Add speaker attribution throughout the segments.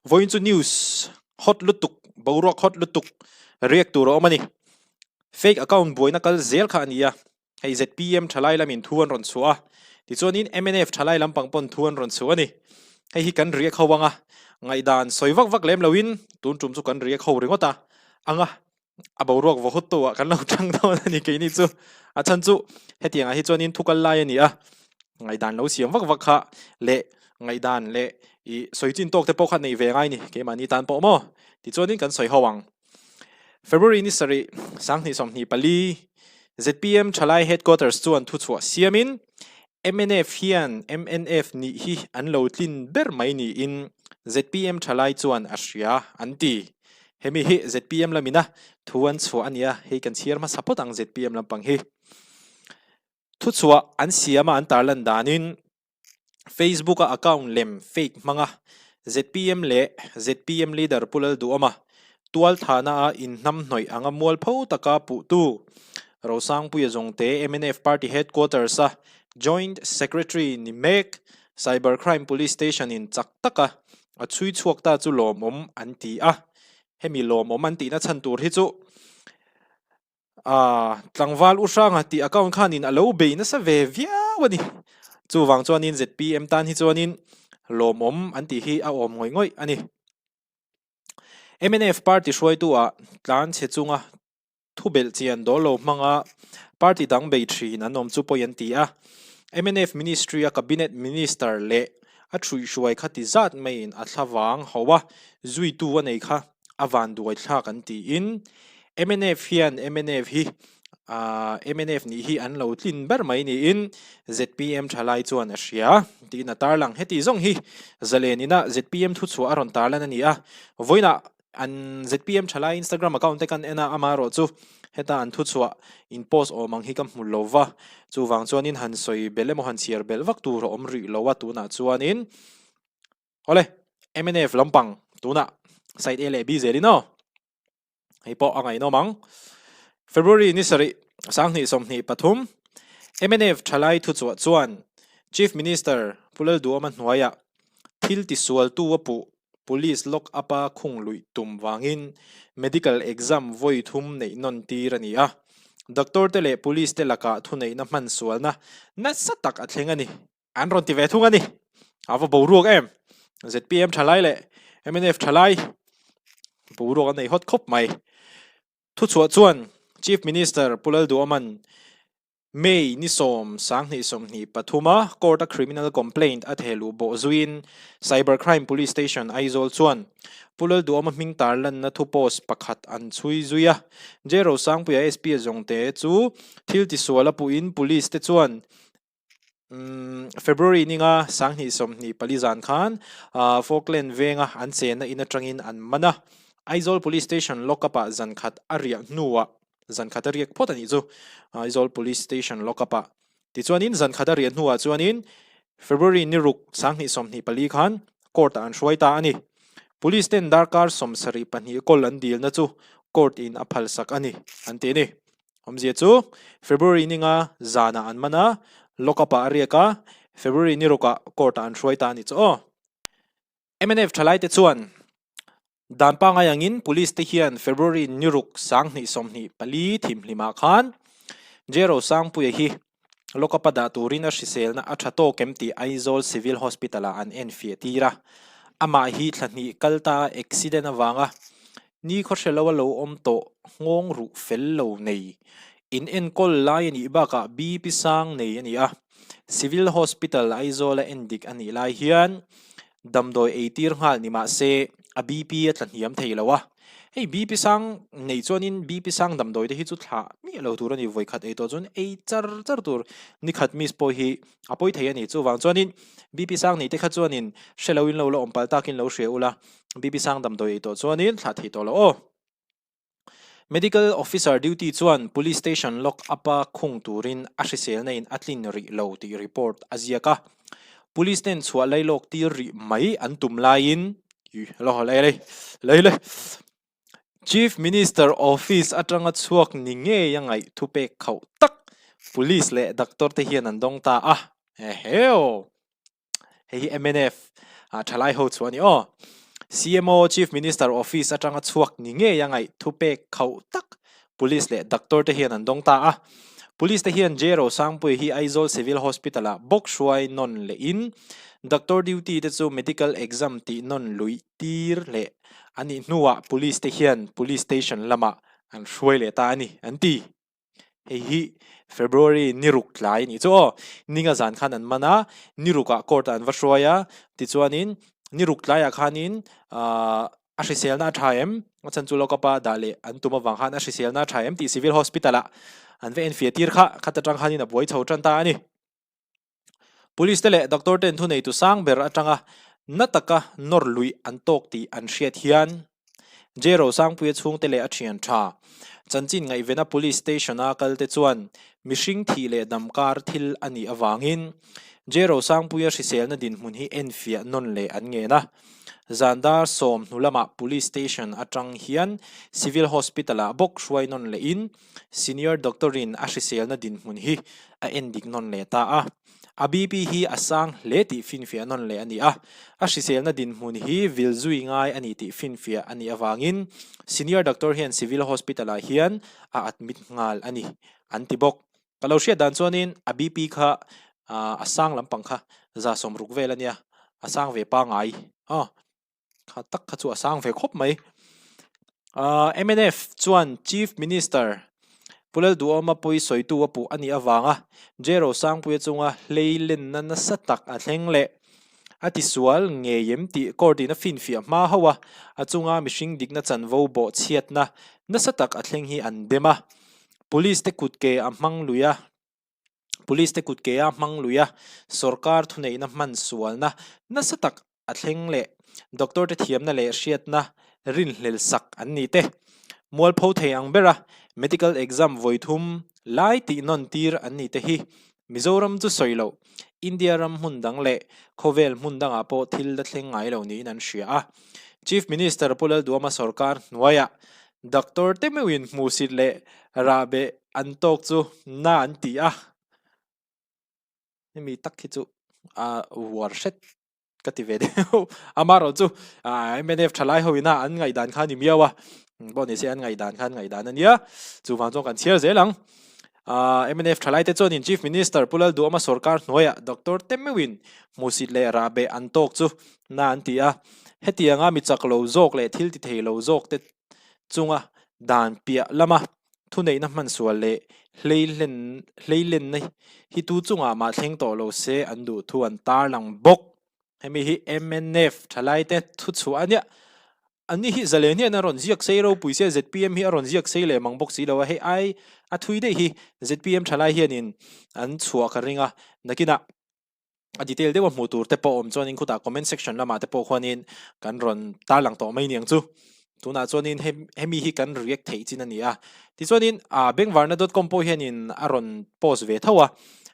Speaker 1: Vawiin chu news hot lutuk, boruak hot lutuk react tur a awm a ni. Fake account buaina kal zel kha a ni a, hei zpm thalai lamin thu an rawn chhuah a, tichuanin mnf thalai lampang pawn thu an rawn chhuah a ni. Hei hi kan react ho ang a, ngaihdan sawi vak vak lem loin tun tum chu kan react ho ringawt a ang a, a boruak vaw hawt tawh ah kan lo tang dawn a ni keini chu. A chhan chu hetiang ah hi chuanin thu kal lai a ni a, ngaihdan lo siam vak vak kha leh ngaihdan leh ih sawi chin tawk te pawh kha nei ve ngai ni keimahni tan pawh maw tichuanin kan sawi ho ang. February ni sarih sanghnih 24 zpm thalai headquarters chuan thuchhuah siamin mnf hian mnf nih hi an lo tlin ber mai niin zpm thalai chuan a hria an ti. Hemi hi zpm lamina thu an chhuah a nia, hei kan chhiar hmasa phawt ang zpm lampang hi. Thuchhuah an siama an tarlan danin Facebook a account lem fake hmanga zpm leh zpm leader Pu Lalduhawma tualthahna a inhnamhnawih anga mualpho taka puhtu Rosangpuia Zawngte mnf party headquarters a Joint Secretary ni mek Cyber Crime Police Station in chak taka a chhui chhuak ta chu lawmawm an ti a, hemi lawmawm an tihna chhan tur hi chu Aaa, tlangval u hranga tih account khanin a lo bei nasa ve viau a ni. Chuvang chuanin zpm tan hi chuanin lawmawm an tih hi a awm ngawih ngawih a ni. Mnf party hruaitu ah tlan chhe chunga thu belh chian dawl lo hmanga party dang bei thin an awm chu pawi an ti a. Mnf ministry a cabinet minister leh a thuihhruai kha ti zat maiin a thlavang ho a, zuitu a nei kha a vanduai thlak an tiin mnf hian mnf hi aah mnf nih hi an lo tlin ber mai niin zpm thalai chuan a hria tiin a tarlang. Heti zawng hi zalen ina zpm thuchhuah a rawn tarlan a ni a, vawiinah an zpm thalai Instagram account te kan en a, amaherawh chu heta an thuchhuah in post awm ang hi ka hmu lo va, chuvang chuanin han sawi belh emaw han chhiar belh vak tur a awm rih lo a tunah chuanin. Awle, mnf lampang tunah side A leh B zelin aw. Hei pawh a ngaihnawm ang. February ni sarih 20 23 mnf thalai thuchhuah chuan Chief Minister Pu Lalduhawma hnuaiah thil tisualtu a puh Police lock up a khung luih tum vangin medical exam vawi thum neih nawn tir a ni a. Doctor te leh Police te lakah thuneihna hman sualna nasa tak a thleng a ni. An rawn ti ve thung a ni. A va boruak em. Zpm thalai leh mnf thalai boruak an nei hawt khawp mai. Thuchhuah chuan Chief Minister Pu Lalduhawman May ni sawm 20 23 a court a criminal complaint a thehluh bawh zuiin Cyber Crime Police Station Aizawl chuan Pu Lalduhawma hming tarlanna thu post pakhat an chhui zui a. J Rosangpuia SP zawngte chu thil tisual a puhin police te chuan February ninga 2024 zan khan Falkland venga an chenna in atangin an man a, Aizawl Police Station lock-up ah zan khat a riah hnuah, zan khat a riak phawt a nih chu, Aizawl Police Station lock-up ah. Tichuanin zan khat a riah hnuah chuanin February ni ruk 2024 khan court ah an hruai ta a ni. Police ten darkar 74 kawl an dilna chu court in a phalsak a ni, an ti a ni. Awmzia chu February ninga zanah an man a, lock up ah a riak a, February ni rukah court ah an hruai ta a ni chu aw. Mnf thalaite chuan dan pangai angin police te hian February ni ruk 2024 thimhlimah khan J Rosangpuia hi lock up a dah turin a hriselna a tha tawk em tih Aizawl Civil Hospital ah an enfiah tir a, amah hi thla hnih kal ta accident avanga Ni khaw hre lo a lo awm tawh nghawng ruh fel lo nei. In enkawl lai a nih bakah BP sang nei a ni a. Civil Hospital Aizawl a endik a nih lai hian damdawi eitir nghal ni mah se a BP a tla hniam thei lo a. Hei BP sang nei chuanin BP sang damdawi te hi chu thlah miah lo tur a ni, vawikhat ei tawh chuan ei char char tur. Nikhat miss pawh hi a pawi thei a ni. Chuvang chuanin BP sang nei te kha chuanin hre loin lo la awm palh takin lo hria ula. BP sang damdawi ei tawh chuanin thlah thei tawh lo aw. Medical officer duty chuan police station lock up a khung turin a hriselna in a tlin rih lo tih report a ziak a. Police ten chhuah lailawk tir rih mai an tum laiin lei lei Chief Minister office atanga chhuak ni ngei a ngaih thupek khauh tak police leh doctor te hian an dawng ta a. Eheu! Hei hi mnf thalai ho chu a ni aw. CMO, Chief Minister Office, atanga chhuak ni ngei a ngaih thupek khauh tak Police leh Doctor te hian an dawng ta a. Police te hian J Rosangpuii hi Aizawl Civil Hospital ah bawk hruai nawn lehin Doctor duty te chu medical exam tih nawn luih tir leh a nih hnuah Police te hian Police Station lamah an hruai leh ta a ni, an ti. Hei hi February ni ruk tlai a nih chu aw. Ninga zan khan an man a, ni rukah court ah an va hruai a, tichuanin ni ruk tlaiah khanin ahh a hriselna a tha em? A chhan chu lockup-a dah leh an tum avang khan a hriselna a tha em tih Civil Hospital-ah an va enfiah tir kha, khat atang khanin a buai chho tan ta a ni. Police te leh doctor ten thuneitu sang ber atanga na taka nawr luih an tawk tih an hriat hian J Rosangpuia chhungte leh a thian tha chanchin ngaihvena police station a kal te chuan mihring thih leh dam kar thil a nih avangin J Rosangpuia hriselna dinhmun hi enfiah nawn leh an ngen a. Zandar 10 hnu lamah police station atang hian civil hospital ah bawk hruai nawn lehin Senior doctor-in a hriselna dinhmun hi a endik nawn leh ta a. A BP hi a sang hle tih finfiah nawn leh a ni a. A hriselna dinhmun hi vil zui ngai a ni tih finfiah a nih avangin Senior doctor hian Civil Hospital-ah hian a admit nghal a ni, an ti bawk. Ka lo hriat dan chuanin a BP kha a sang lampang kha 60 vel a nia, a sang ve pangai. Aw. Kha tak kha chu a sang ve khawp mai. Ahh mnf chuan Chief Minister Pu Lalduhawma pawi sawitu a puh a nih avanga J Rosangpuia chunga hlei lenna nasa tak a thleng leh a tisual ngei em tih court in a finfiah hma hauh a, a chunga mihring dikna chanvo bawh chhiatna nasa tak a thleng hi an dem a. Police te kut ke a hmang lui a. Police te kut ke a hmang lui a, sorkar thuneihna hman sualna nasa tak a thleng leh doctor te thiamna leh hriatna rinhlel sak an ni te. Mualpho thei ang bera medical exam vawi thum lai tih nawn tir an ni te hi Mizoram chu sawi loh, India ram hmun dang leh khawvel hmun dangah pawh thil la thleng ngai lo niin an hria a. Chief Minister Pu Lalduama sorkar hnuaiah Doctor te meuhin hmuhsit leh rahbeh an tawk chu na an ti a, hemi tak hi chu a uar hret ka ti ve deuh. Amaherawh chu mnf thalai ho ina an ngaihdan kha a ni miau a, pawh ni se an ngaihdan kha an ngaihdan a nia, chuvang chuan kan chhiar zel ang. Mnf thalai te chuanin Chief Minister Pu Lalduhawma sorkar hnuaiah Doctor te meuhin hmuhsit leh rahbeh an tawk chu na an ti a, hetianga mi chak lo zawk leh thil ti thei lo zawk te chunga dan piah lama thuneihna hmansual leh hleilenna hi tu chungah mah thleng tawh lo se an duh thu an tarlang bawk. Hemi hi mnf thalai te thuchhuah a nia. Ani hi zalen hian a rawn ziak sei ropui sia zpm hi a rawn ziak sei leh mang bawk si lo a, hei ai a thui daih hi zpm thalai hianin an chhuah ka ring a, nakinah a detail deuh a hmuh tur te pawh awm chuanin khutah comment section lamah te pawh khuanin kan rawn tarlang tawh mai niang chu. Tunah chuanin hemi hi kan react theih chin a ni a. Tichuanin ah bengvarna dot com pawh hianin a rawn post ve tho a,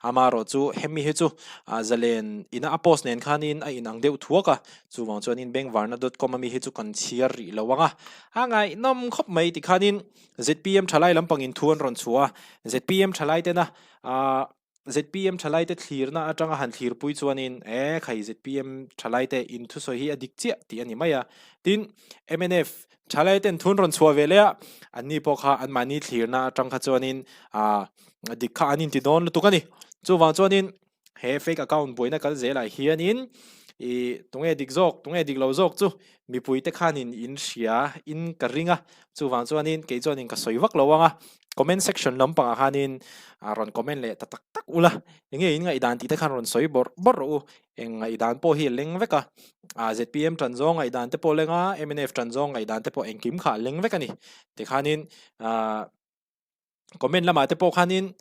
Speaker 1: amaherawh chu hemi hi chu ah zalen ina a post nen khanin a inang deuh thuak a, chuvang chuanin bengvarna dot com ami hi chu kan chhiar rih lo ang a, a ngaihnawm khawp mai tikhanin zpm thalai lampangin thu an rawn chhuah a, zpm thalai tena ah zpm thalaite thlirna atanga han thlirpui chuanin e khai zpm thalaite in thusawi hi a dik chiah tih a ni mai a. Tin, mnf thalaiten thun rawn chhuah ve leh a, anni pawh kha anmahni thlirna atang kha chuanin ah dik kha an inti dawn lutuk a ni. Chuvang chuanin he fake account buaina kal zelah hianin ih tunge dik zawk tunge dik lo zawk chu mipuite khanin in hria in ka ring a, chuvang chuanin kei chuanin ka sawi vak lo ang a. Comment section lampangah khanin rawn comment leh ta tak tak ula, enge in ngaihdan tih te khan rawn sawi bawrh bawrh rawh u, eng ngaihdan pawh hi a leng vek a, zpm tan zawng ngaihdan te pawh a leng a, mnf tan zawng ngaihdan te pawh engkim kha a leng vek a ni. Tikhanin comment lamah te pawh khanin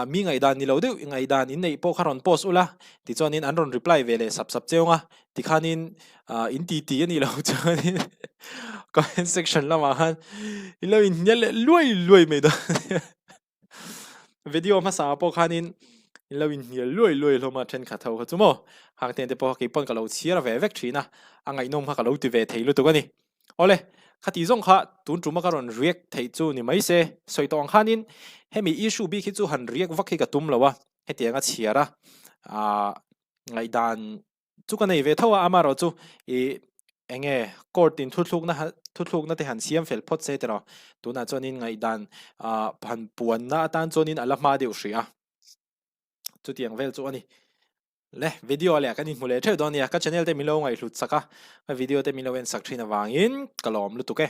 Speaker 1: mi ngaihdan ni lo deuh ngaihdan in neih pawh kha rawn post ula, tichuanin an rawn reply ve leh sap sap cheu ang a, Tikhanin in ti ti a nih loh chuanin comment section lamah khan i lo inhnial leh luai luai mai dawn a nia. Video hmasa ah pawh khanin in lo inhnial luai luai hlawm a thenkhat ho kha chu maw. Hang ten te pawh kha keipawn ka lo chhiar ve vek thin a, a ngaihnawm kha ka lo ti ve thei lutuk a ni. Awle, khati zawng kha tun tuma ka rawn react theih chu ni mai se. Sawi tawh ang khanin hemi issue bik hi chu han react vak hi ka tum lo a, hetiang a chhiar a, ngaihdan chu ka nei ve tho a, amaherawh chu ih. Enge court in thuthlukna thuthlukna te han siam fel phawt se tiraw? Tunah chuanin ngaihdan ah han puanna atan chuanin a la hma deuh hrih a. Chutiang vel chu a ni. Le video leh kan inhmu leh theuh dawn nia. Ka channel te min lo ngaihhlut sak a, ka video te min lo en sak thin avangin ka lawm lutuk e.